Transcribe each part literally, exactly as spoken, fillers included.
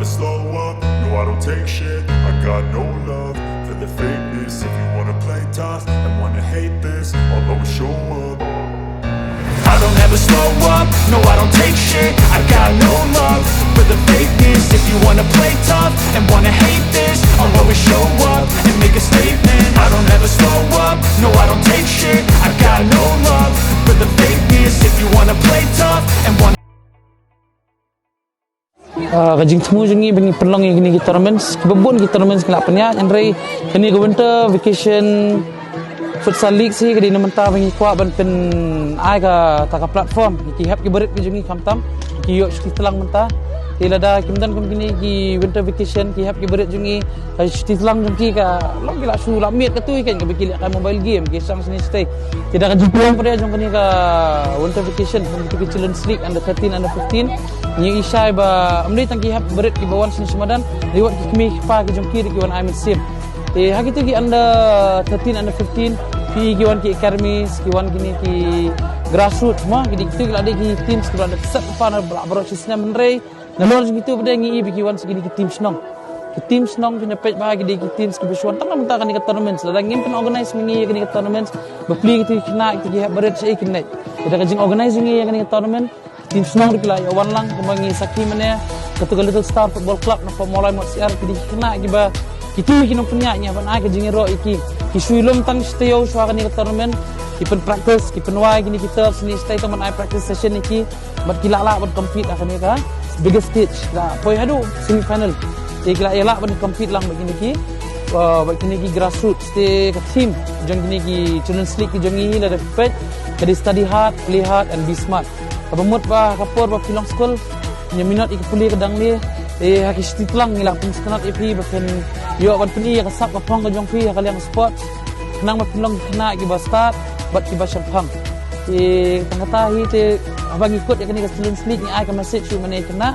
Slow up, no, I don't take shit. I got no love for the fakeness. If you wanna play tough and wanna hate this, I'll always show up. I don't ever slow up, no, I don't take shit. I got no love for the fakeness. If you wanna play tough and wanna hate this, I'll always show up and make a statement. I don't ever slow up, no, I don't take shit. I got no love for the fakeness. If you wanna play tough and wanna Ah, ka jingthmu jong ngi ba ngi pynlong ïa kine ki tournaments, kiba bun ki tournaments ki la pynïaid, hynrei kane ka winter vacation futsal league hi ka dei na mynta ba ngi kwah ban pyn ai kata ka platform ïa ki hep ki barit ki jong ngi khamtam ki ïoh shuti tlang mynta. Te lada kim don kum kine ki winter vacation, ki hep ki barit jong ngi, ka shuti tlang jong ki ka long ki la shu la miet katu hi kan, kaba ki leh ka mobile game, ki shang shane shatei. Te da ka jingpynlong pat jong kane ka winter vacation, kane ka Children's League under thirteen, under fifteen, ngi i shai ba ym dei tang ki hep barit kiba wan shane sha madan, dei wat ki kmie ki kpa ki jong ki ruh ki wan ai mynsiem. Te ha kito ki under thirteen, under fifteen, phi i ki wan ki academies, ki wan kine ki grassroots, ma ki dei kito ki la dei ki teams kiba la dep set up na baroh shi snem, hynrei nalor jong kito pat ngi i ba ki wan sa kine ki team shnong. Ki team shnong phin ïa peit ba ki dei ki teams kiba shu wan tang na bynta kane ka tournament. Lada ngim pyn organise ma ngi ïa kane ka tournament, ba plie kito ki khynnah, kito ki hep barit shaei kin leit? Lada ka jing organise jong ngi ïa kane ka tournament, ki team shnong ruh ki la ïa wan lang, kumba ngi sakhi mynne, kato ka Little Star Football Club na Mawlai Mawsiar, ki dei ki khynnah kiba kito ki nongpynïaid, ngi hap ban ai ka jingïaroh ïa ki. Ki shu ïalum tang shi taïew shuwa kane ka tournament, ki pyn practice, ki pynwai kine ki turf shane shatei tang ban ai practice session ïa ki. Bad ki lah lah ban compete ha kane ka biggest stage, la poi haduh semi final. Te ki la ïa lah ban compete lang bad kine ki, uh, bad kine ki grassroots. Te ka theme jong kine ki Children's League ki jong ngi hi, lada phi peit, ka dei study hard, play hard and be smart. Kaba mut ba ha ka por ba phi long skul, ïa minot ïa ka pule ka dang lieh. Te ha ki shuti tlang ngi la pynsngewtynnat ïa phi ba phin ïoh ban pyni ïa ka sap ka phong ka jong phi ha ka liang sports, khnang ba phin long ki khynnah kiba stad bad kiba shemphang. Te tang kata hi, te haba ngi kut ïa kane ka Children's League, ngi ai ka message shuh mynne, khynnah,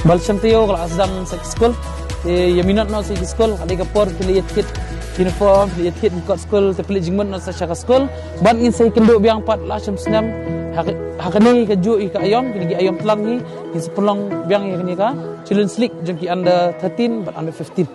ba la shem taïew ka la sdang sa ki skul. Te ïa minot noh sa ki skul, ka dei ka por phi la ïa thied uniform, phi la ïa thied ki kot skul, te phi la jingmut noh sa sha ka skul. Bad ngin sa ïakynduh biang pat la shem snem ha ka, ha kane kajuh ïa ka aïom, kine ki aïom tlang hi, ngin sa pynlong biang ïa kane ka Children's League jong ki under thirteen bad under fifteen.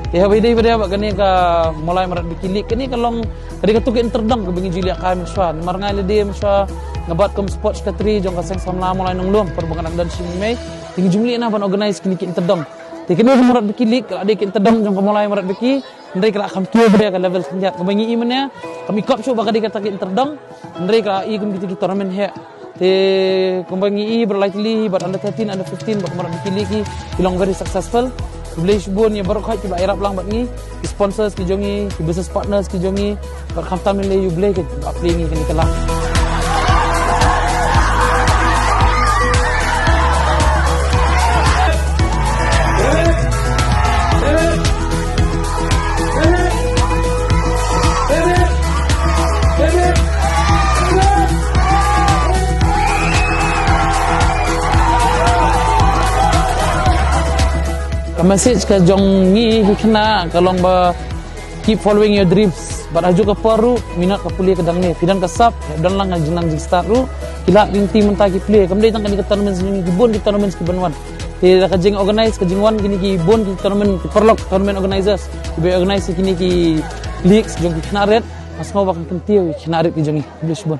Te haba ïadei bad kane ka Mawlai Marathon League, kane ka long ka dei kato ka inter dong kaba ngi ju leh kai mynshuwa. Namar nga lade mynshuwa nga bat kum sports secretary jong ka Seng Samla Mawlai Nonglum, por ba nga dang don shi mei. Te ngi ju leh na ban organize kine ki inter dong. Te kane ka Marathon League ka la dei ka inter dong jong ka Mawlai Marathon, hynrei ka la kham kiew bad ka level khyndiat. Kaba ngi i mynne, kam i kop shuh ba ka dei kata ka inter dong, hynrei ka la i kum kito ki tournament heh. Te kumba ngi i, ba la lai tylli hi bad under thirteen, under fifteen, bad kumba ngi kylli ki, ki long very successful. Khublei shibun ïa baroh khoit kiba ïarap lang bad ngi, ki sponsors ki jong ngi, ki business partners ki jong ngi, bad khamtam lei ïa U Blei kiba plie ngi kane ka lad. Ka message ka jong ngi ki khynnah ka long ba keep following your dreams. Bad ha kajuh ka por ruh, minot ka pule ka dang lieh. Phi don ka sap, don lang ka jingnang jingstad ruh. Ki lad lynti mynta ki pule. Kam dei tang kane ka tournament, ki bun ki tournament ki ban wan. Te da ka jing organize, ka jingwan kine ki bun ki tournament, ki paralok tournament organizers, kiba organize kine ki leagues jong ki khynnah rit, nga sngew ba kan kyntiew ïa ki khynnah rit ki jong ngi. Khublei shibun.